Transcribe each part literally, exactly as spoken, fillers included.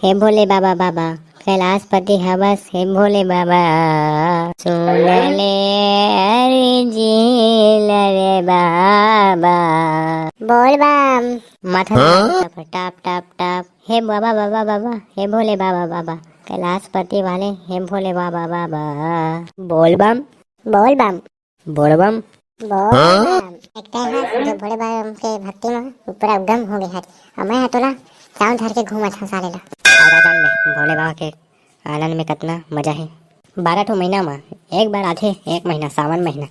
हे भोले बाबा बाबा, कैलाशपति हवस हे भोले बाबा, सुन ले अर्जी ल रे बाबा। बोल बम। माथा हाँ? टप टप टप टप। हे बाबा बाबा बाबा, हे भोले बाबा बाबा, कैलाशपति वाले हे भोले बाबा बाबा। बोल बम। बोल बम। बोल बम। बोल हाँ? बम। एक तैं हस जो भोले बाबा के भक्ति में पूरा उगम हो गए हस, अउ मैं ह तोला चांव धर के घूमत हंव साले ला। आवागमन में भोले बाबा के आनंद में कतना मजा हे। बारह ठो महीना म एक बार आथे, एक महीना, सावन महीना,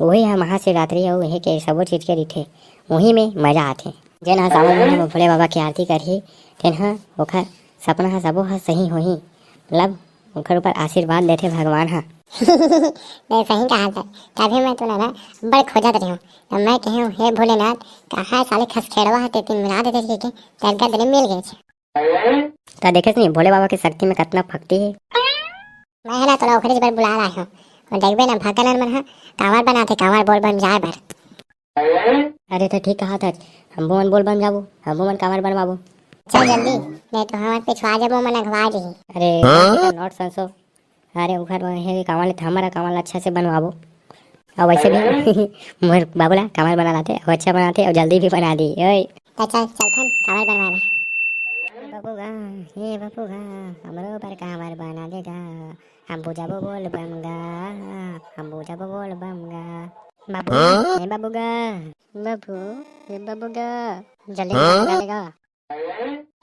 वही ह महाशिवरात्रि अउ यही के सबो चीज के रहिथे, वही में मजा आथे। जेन ह सावन महीना म भोले बाबा के आरती करही, तेन ह ओखर सपना ह सबो ह सही होही। मतलब ओखर ऊपर आशीर्वाद देथे भगवान ह। नहीं, सही कहा था, तभी मैं तोला ना बड़ खोजत रही हूँ। तो मैं कही हूँ, हे भोलेनाथ, कहाँ साले खसखेड़वा ह तेती मिला देते के, के तेरे का दिल मिल गए। त देखेस नहीं भोले बाबा के शक्ति में कतना भक्ति हे। मैं ह ना तोला ओखरे बर बुला लाए हूँ, और देखबे ना भगतन मन ह कांवर बनाथे, कांवर बोल बम जाए बर। अरे त ठीक कहा था, हमू मन बोल बम जाबो, हमू मन कांवर बनवाबो। चल जल्दी, नहीं तो हमर पिछवा जाबो, मन अगवा जाही। अरे हाँ? नॉट संसो, अरे उखर हे कांवर ले त हमर कांवर ला अच्छा से बनवाबो। अउ वैसे भी मोर बाबू ला कांवर बना लाथे, अउ अच्छा बनाथे, अउ जल्दी भी बना दी। ओए। त चल, चलथन कांवर बनवाए बर। बबुगा, हे बबुगा, हमरो बर कांवर बना दे गा। हम बुझाबो बोल बम गा, हम बुझाबो बोल बम गा। बाबू, हाँ? हे बबुगा, बाबू, हे बबुगा, जल्दी हाँ? बना दे गा।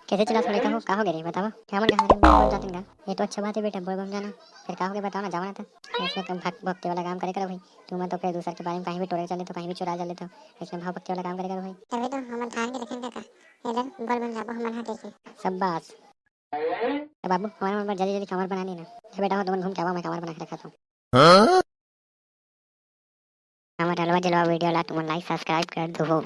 कैसे चला थोड़े का हो, का हो गए रे, बताओ। क्या मन कहा बोल बम जाते गा? ये तो अच्छा बात है बेटा, बोल बम जाना। फिर का हो गया बताओ ना, जाओ ना तो। ऐसे तुम भक-, भक्ति वाला काम करे करो भाई। तुम तो फिर दूसर के बारे में कहीं भी टोरे चले तो कहीं भी चुरा चले तो ऐसे भाव भक्ति वाला काम करे करो भाई। तभी तो हमन ठान के रखेंगे का, इधर बोल बम जाबो हमन हा देखे। शाबाश। तो बाबू हमारे मन पर जल्दी जल्दी कांवर बना लेना। ये बेटा हो तुमन घूम के आवा, मैं कांवर बना के रखा था। हाँ? हमर हलवा जलवा वीडियो ला तुमन लाइक सब्सक्राइब कर दो।